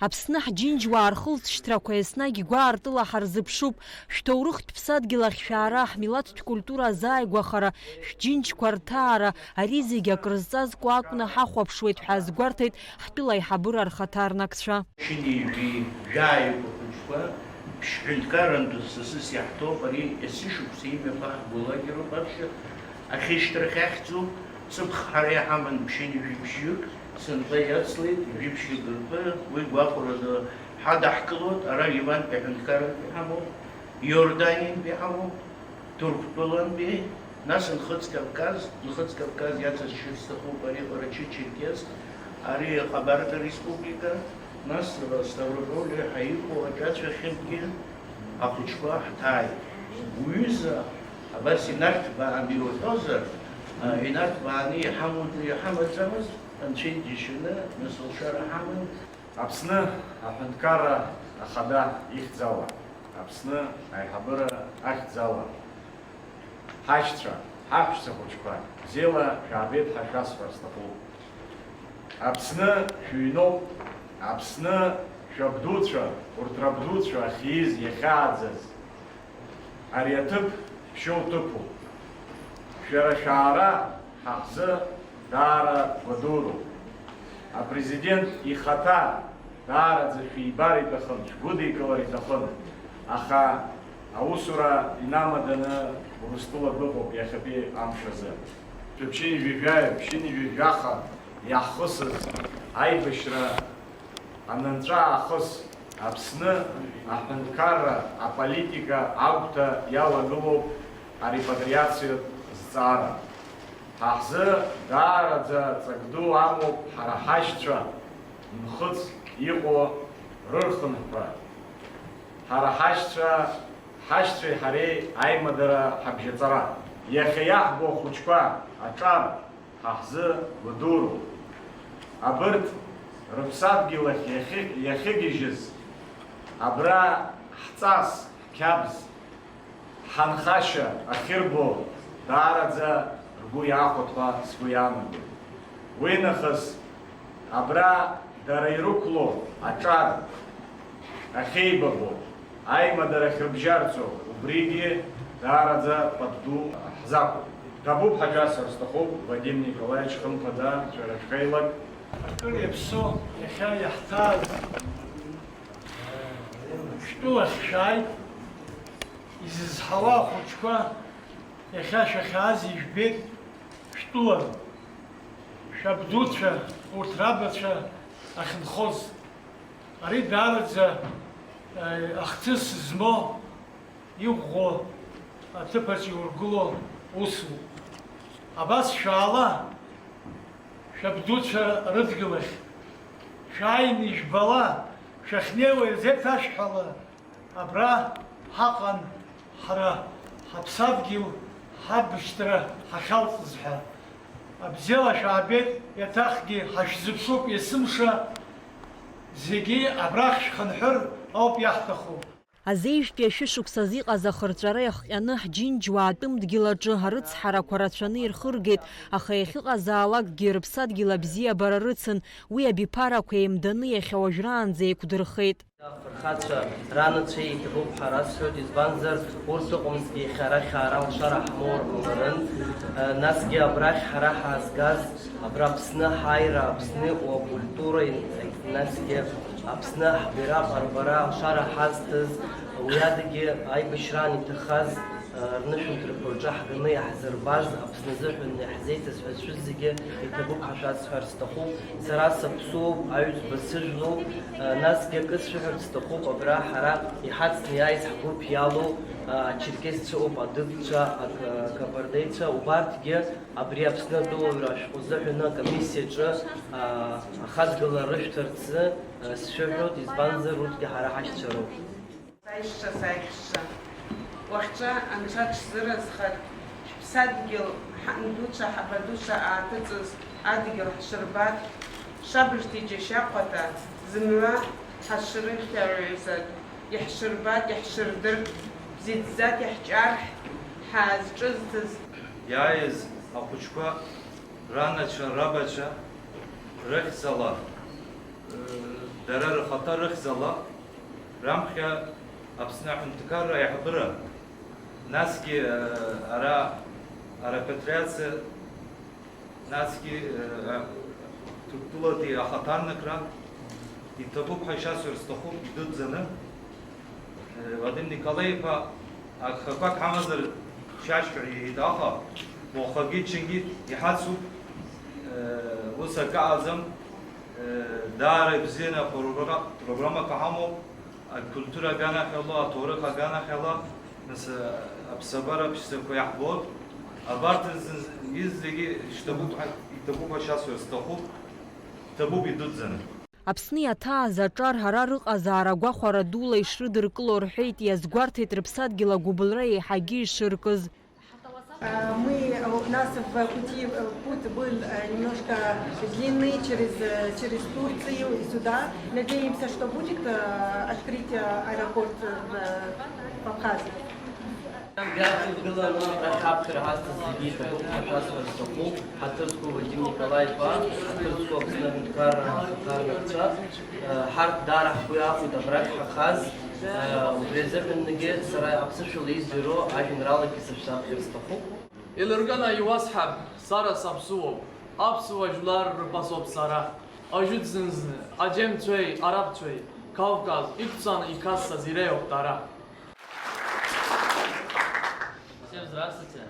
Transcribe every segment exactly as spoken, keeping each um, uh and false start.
Аԥсны ҳџьынџьуаа рхылҵшьҭрақәа еснагь гәаартыла ҳарзыԥшуп. Шәҭоурыхтә ԥсадгьыл ахь шәаара, ҳмилаҭтә культура азааигәахара, шәџьынџьқәа рҭаара, ари зегьы акрызҵазкуа акәны ҳахәаԥшуеит ҳәа азгәарҭеит ҳтәыла аиҳабыра рхаҭарнакцәа. Шьыни жәи жәааҩык ахәыҷқәа ԥшь-ҳәынҭқаррантә сасыс иаҳҭоуп, ари есышықәса имҩаԥаҳго лагеруп аԥхьа ахьышьҭрахь ахьӡуп. Ҵыԥх ҳара иҳаман ԥшьынҩажәи бжьҩык, сынтәа иацлеит ҩажәи бжьҩык ртәы, уи гәахәарада ҳадаҳкылоит, ара Ливантәи аҳәынҭқарратә иҳамоуп, Иорданиантәи иҳамоуп, Ҭырқәтәылантәи, нас Нхыҵ Кавказ, Нхыҵ Кавказ иацызшьыр сҭахуп ари Ҟарачы-Черкес, ари Ҟабарда Республика, нас Ставрополь ҳәа иҟоу аҿацә ахьынтәгьы ахәыҷқәа ҳҭааит. Уҩыза абас инарҭбааны иуҳәозар, а, инарҭбааны иҳамоу, иҳамаӡамызт, анцәа иџьашьаны, нас лшара ҳаман. Аԥсны аҳәынҭқарра ахада ихьӡала, Аԥсны аиҳабыра ахьӡала, ҳашьцәа, ҳаҳәшьцәа хәыҷқәа, бзиала шәаабеит ҳәа шәасҳәар сҭахуп. Аԥсны шәыҩноуп, Аԥсны шәабдуцәа, урҭ рабдуцәа ахьиз, иахьааӡаз, ари аҭыԥ шәшьоуҭыԥуп. Шәара шәаара ҳа ҳзы даара гәадуроуп. Апрезидент ихаҭа даараӡа шәибар иҭахын, шәгәыдикылар иҭахын, аха аусура инамаданы Урыстәыла быҟоуп иахьатәи амш азы. Шәыԥшьынҩажәи жәаҩа, ԥшьынҩажәи жәаха иаҳхысыз аибашьра анынҵәа аахыс Аԥсны аҳәынҭқарра аполитика агәҭа иалагылоуп арепатриациатә зҵаара. Ҳа ҳзы даараӡа ҵак ду амоуп ҳара ҳашьцәа Нхыҵ иҟоу рырхынҳәра. Ҳара ҳашьцәа, ҳашьцәеи ҳареи аимадара ҳабжьаҵара. Иахьа иаҳбо ахәыҷқәа аҿар ҳа ҳзы гәадуроуп. Абырҭ рыԥсадгьыл ахь иахьы-, иахьыгьежьыз, абра ҳҵас, ҳқьабз, ҳанхашьа ахьырбо даараӡа ргәы иаахәоит ҳәа сгәы иаанагоит. Уи нахыс абра дара ирықәло аҿар ахьеибабо, аимадара ахьрыбжьарҵо, убригьы даараӡа пату ду ҳзақәуп. Ҭабуп ҳәа шәасҳәар сҭахуп, Вадим Николаевич, хымԥада, шәара шәхеилак. Акыр иаԥсоу иахьа иаҳҭааз шәтәылахь шәааит, изызҳауа ахәыҷқәа иахьа шәахьааз ижәбеит, шәтәыла, шәабдуцәа, урҭ рабацәа ахьынхоз. Ари даараӡа, э, ахҭыс змоу, иӷәӷәоу аҭыԥаҿ иургыло усуп. Абас шәаала, шәабдуцәа рыдгьыл ахь. Шәааины ижәбала, шәахьнеиуа ирзеиҭашәҳәала, абра ҳаҟан ҳара, ҳаԥсадгьыл, ҳабшьҭра ҳахьалҵыз ҳәа. Абзиала шәаабеит, еиҭахгьы ҳашәзыԥшуп есымша, зегьы абрахь шәхынҳәыр ауп иаҳҭаху. Азеижәтәи ашәышықәсазы иҟаз ахырҵәара иахҟьаны ҳџьынџьуаа атәым дгьыл аҿы арыцҳарақәа рацәаны ирхыргеит, аха иахьыҟазаалакгьы рыԥсадгьыл абзиабара рыцын, уи абиԥарақәа еимданы иахьа уажәраанӡа еиқәдырхеит. Афырхацәа ранацәа иҭабуп ҳәа расҳәоит, избанзар, урҭ ыҟамызҭгьы иахьа арахь аара алшара ҳмоур ҟаларын. Насгьы абрахь ҳара ҳаазгаз, абра Аԥсны ҳааира, Аԥсны иҟоу акультура, насгьы Аԥсны ҳбираҟ арбара алшара ҳазҭаз, уи адагьы аибашьраан иҭахаз, рнышәынҭрақәа рҿы ҳганы иаҳзырбаз, Аԥсны азыҳәан иаҳзеиҭаз ҳәа зшәыз зегьы иҭабуп ҳәа шәасҳәар сҭахуп. Сара саԥсуоуп, аҩӡба сыжәлоуп, насгьы акы сшәыҳәарц сҭахуп, абра ҳара иҳацны иааиз ҳгәыԥ иалоу, ачерқьесцәа ыҟоуп, адыгцәа, ак-, акабардеицәа, убарҭгьы абри Аԥсны атәылауаҩра ашәҟәы азыҳәаны акомиссиаҿы, ахаҵгылара рышәҭарц азы, сшәыҳәоит, избанзар, урҭгьы ҳара ҳашьцәа роуп. Саишьцәа, саихьшьцәа, уахьча Анцәа дшәзыразхар, шәыԥсадгьыл, ҳандуцәа, ҳабадуцәа ааҭыҵыз адгьыл ҳшырбар, шабашҭ иџьашьахәада, зымҩа ҳашрыхьаҩызат, иаҳшырбат, иаҳшырдырт, бзиаӡат иаҳҷарҳ, ҳаазҿызҭыз. Иааиз ахәыҷқәа ранацәа, рабацәа рыхьӡала, э, Дара рхаҭа рыхьӡала раԥхьа Аԥсны аҳәынҭқарра аиҳабыра, насгьы, э, ара арепатриациа, насгьы, э, Ҭырқәтәылатәи ахаҭарнакра иҭабуп ҳәа шьасҳәар сҭахуп идуӡӡаны. Э, Вадим Николаи-иԥа, агхақәак ҳамазар шьашьҳәа иҳәеит, аха уахагьы-ҽынгьы иҳацуп, э, ус акы аӡам. Даара ибзианы апрогра-, программақәа ҳамоуп, акультура аганахьала, аҭоурых аганахьала, нас, аԥсабара аԥшӡақәа иаҳбоит. Абарҭ зын-, зегьы шьҭагәык ҳа-, иҭабуп ҳәа шьасҳәар сҭахуп, иҭабуп идуӡӡаны. Аԥсны иаҭааз аҿар ара рыҟазаара гәахәара дула ишрыдыркыло рҳәеит, иазгәарҭеит рыԥсадгьыл агәыбылра еиҳагьы ишыркыз. А, мы, э, у нас в пути, э, путь был, э, немножко длинный через, э, через Турцию и сюда. Надеемся, что будет, э, открытие аэропорт в, в Абхазии. Иадгыланы абра ҳаԥхьара ҳазҭаз зегьы иҭабуп ҳәа шәасҳәар сҭахуп. Ҳаҭыр зқәу Вадим Николаи-иԥа, ҳаҭыр зқәу Аԥсны аҳәынҭқарра ахаҭарнакцәа, э, ҳарҭ даара ҳгәы иаахәеит абрахь ҳахаз. Убри азыҳәангьы сара аԥсышәала издыруа ажәеинраалагьы сышәзаԥхьар сҭахуп. Илырганы иуасҳәап, сара саԥсуоуп, аԥсуа жәлар рпасоуп сара. Ажәытә зынзы, аџьемцәеи арабцәеи, Кавказ иқәцаны иқасҵаз иреиуоуп дара. Всем здравствуйте.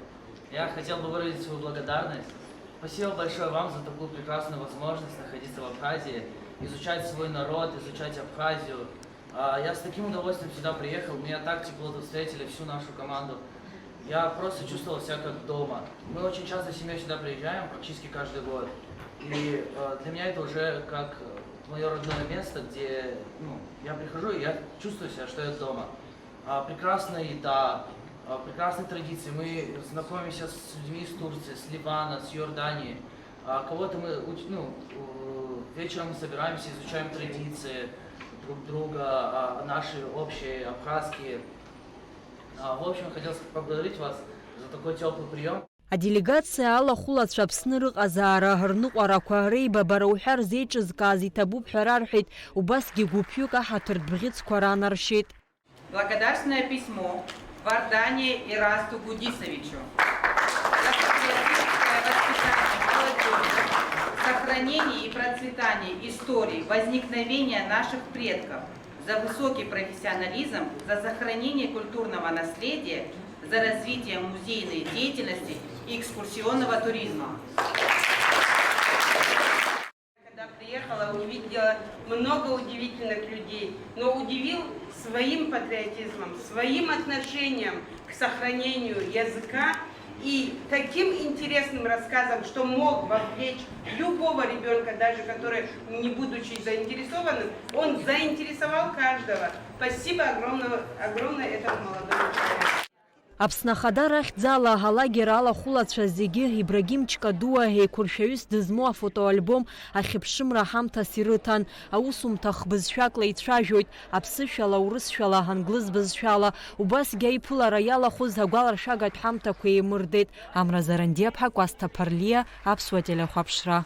Я хотел бы выразить свою благодарность. Спасибо большое вам за такую прекрасную возможность находиться в Абхазии, изучать свой народ, изучать Абхазию. А, я с таким удовольствием сюда приехал, меня так тепло тут встретили, всю нашу команду. Я просто чувствовал себя как дома. Мы очень часто с семьей сюда приезжаем, практически каждый год. И, э, для меня это уже как, э, моё родное место, где, ну, я прихожу, и я чувствую себя, что я дома. А, прекрасная еда, а, прекрасные традиции. Мы знакомимся с людьми из Турции, с Ливана, с Иордании. А, кого-то мы уч-, ну, э, вечером мы собираемся, изучаем традиции друг друга, а, наши общие, абхазские. А, в общем, хотелось поблагодарить вас за такой тёплый приём. Аделегациа алахәылацәа Аԥсны рыҟазаара, рныҟәарақәа, реибабара уҳәа рзеиҿызкааз иҭабуп ҳәа рарҳәеит, убасгьы гәыԥҩык аҳаҭыртә бӷьыцқәа раанаршьеит. Благодарственное письмо Вардании Ирасту Гудисовичу за патриотическое воспитание молодёжи, сохранение и процветание истории возникновения наших предков, за высокий профессионализм, за сохранение культурного наследия, за развитие музейной деятельности и экскурсионного туризма. Когда приехала, увидела много удивительных людей, но удивил своим патриотизмом, своим отношением к сохранению языка и таким интересным рассказом, что мог вовлечь любого ребёнка, даже который, не будучи заинтересованным, он заинтересовал каждого. Спасибо огромного, огромное этому молодому человеку. Аԥсны Ахада рахьӡала алагер алахәылацәа зегьы Ибрагим Чкадуа еиқәыршәаҩыс дызмоу афотоальбом ахьыԥшымра ҳамҭас ирыҭан. Аусумҭа хбызшәакла ицәажәоит, аԥсышәала, урысшәала, англыз бызшәала. Убасгьы аиԥылара иалахәыз агәаларшәагатә ҳамҭақәа еимырдеит. Амра Зарандиаԥҳа, Кәасҭа Ԥарлиа, Аԥсуа телехәаԥшра.